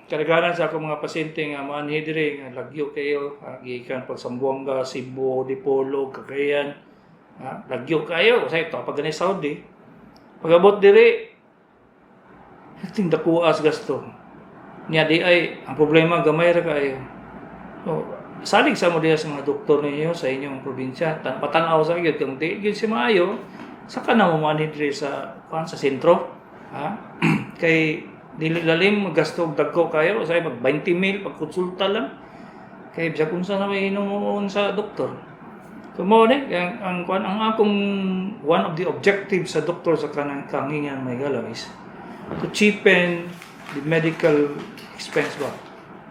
Kadaghanan sa akong mga pasyente nga maanhi dire nga lagyo kayo, ha, gikan pag Zamboanga, Cebu, Dipolog, Cagayan. Ha, lagyo kayo say to pag gani Saudi. Pagabot dire ting dakuas gasto. Nya di ay ang problema gamay ra kayo. So, salig sa mo diha sa mga doktor ninyo sa inyong probinsya. Tan patanaw sa gyud kung di gyud si maayo, saka na mo maanhi diri sa kuan sa sentro. Ha? Kay dili lalim gasto og dagko kayo, say mag 20 mil pag konsulta lang. Kay bisag unsa na may hinuon sa doktor. So mo ni ang kuan ang akong one of the objectives sa doktor sa kanang kangingan may galaw is to cheapen the medical expense ba.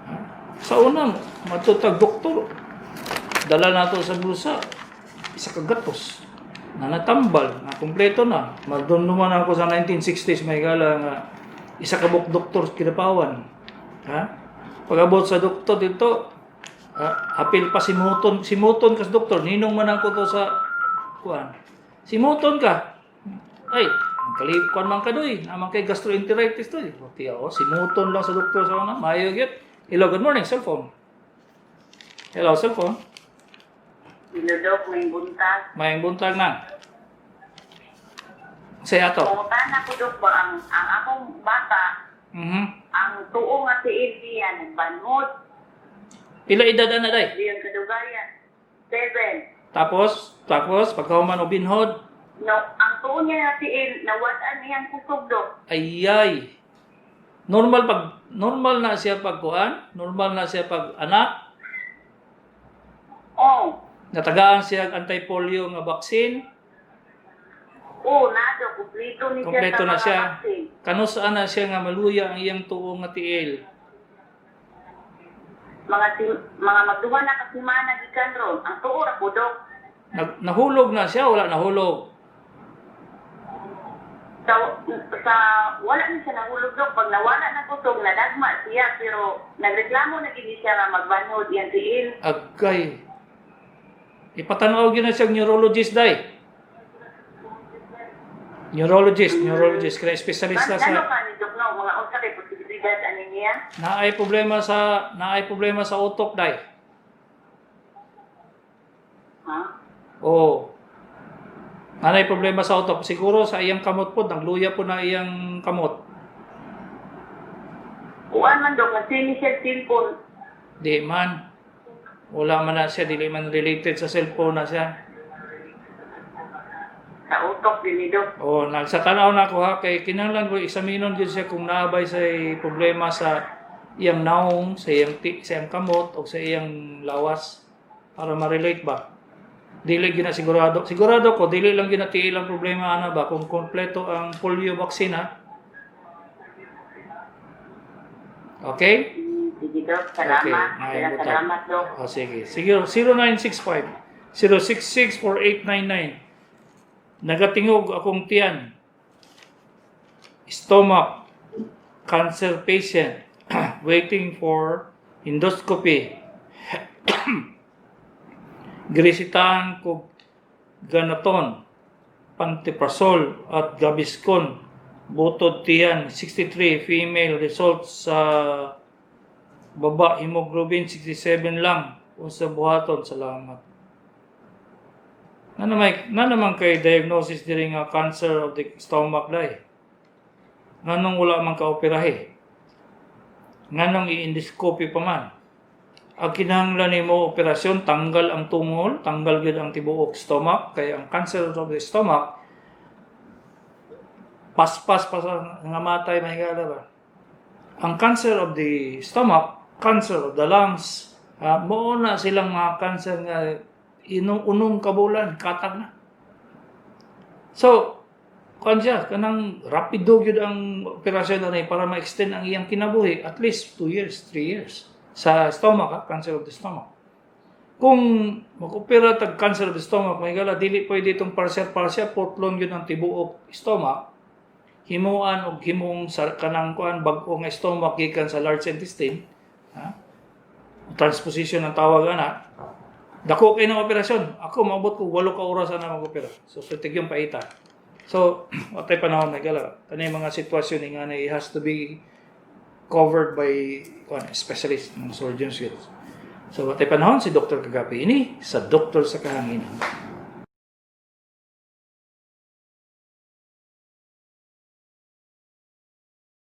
Ha? Sa una, matutag doktor, dala nato sa bulsa, isa ka gatos, na natambal, na kumpleto na. Madun naman ako sa 1960s, may gala nga, isa ka buok doktor kinapawan. Ha? Pag-abot sa doktor dito, apil pa si Muton, si Muton kas doktor, ninong man ako to sa kuan. Si Muton ka. Ay, kalip kuan man ka doy, naman kay gastroenteritis doy. Okay, oh, si Muton lang sa doktor sa una, maayo gyud. Hello, good morning, cellphone. Hello, cellphone. Hello, Dok, may buntag. Mayang buntag na. Say ato. Pangutan ako, Dok, ba, ang akong bata, ang tuo nga tiil niya, nagbanhod, Pila edad na day? diyang kadugayan. 7. Tapos pagkahuman og binhod, No, ang tuo niya nga tiil, nawad-an niyang kusog, Dok. ayay. Normal na siya pag kuan, normal na siya pag anak, Oh, natagaan siya og anti-polio nga vaccine. oh, na, Dok, kumpleto ni siya Kompleto sa na mga siya. vaccine. Kanus-a na siya nga maluya ang iyang tuo nga tiil? Mga magduha na kasimana gikan ron. Ang tuo ra po, Dok. Nahulog na siya, wala nahulog? Sa wala ni siya nahulog, Dok. Pag nawala na kusog, nadagma siya, pero nagreklamo na gini siya nga magbanhod iyang tiil. Agay. Ipatanaw gyud na siya og neurologist day. Neurologist, kaya espesyalista Ano sa ka ni Dok, no? Mga unsa kay posibilidad ani niya? naay problema sa utok day. Ha? Oo. Naay problema sa utok. Siguro sa iyang kamot po, nagluya po na iyang kamot. Kuan man, Dok, nag-send siya cellphone. Di man. Wala man na siya, dili man related sa cellphone na siya. Sa utok din ni Dok. O, sa tanaw na ako ha, kay kinahanglan ko eksaminon gyud siya kung naabay sa problema sa iyang naong, sa iyang kamot o sa iyang lawas para ma-relate ba. Dili gyud na sigurado. Sigurado ko dili lang gyud na tiil ang problema ana ba kung kompleto ang polio vaccine ha. Okay? Sige, Dok. Salamat. Okay, Kaya buntag. salamat, Dok. O, sige. Sige, 0965 066 4899. Nagatingog akong tiyan. Stomach cancer patient waiting for endoscopy. Gresitahan ko Ganaton, Pantiprazole at Gaviscon. Butod tiyan, 63 female, results sa baba hemoglobin 67 lang. Unsa buhaton? Salamat. Na naman kay diagnosis diri nga cancer of the stomach dai. Nganong wala man ka operahe? Nganong i-endoscopy pa man? Ang kinahanglan nimo operasyon, tanggal ang tungol, tanggal gyud ang tibuok stomach, kay ang cancer of the stomach paspas pa sa nga matay, mahigala ba? Ang cancer of the stomach, cancer of the lungs, mao na silang mga cancer nga inong unong kabulan, katag na. So, kuan siya, kanang rapido gyud ang operasyon na ni para ma-extend ang iyang kinabuhi at least 2 years, 3 years sa stomach, ha, cancer of the stomach. Kung mag-opera tag cancer of the stomach, mahigala, dili pwede itong partial-partial, putlon gyud ang tibuok stomach, himuan og himong sa kanang kuan, bag-o nga stomach gikan sa large intestine, ha? Transposition ang tawag ana. Dako kay ng operasyon. Ako maabot ko 8 ka oras ana mag-opera. So yung paita. So atay panahon na gala. Kani mga sitwasyon nga na it has to be covered by kuan, specialist, mga surgeons gyud. So atay panahon, si Dr. Kagapi ini sa Doktor sa Kahanginan.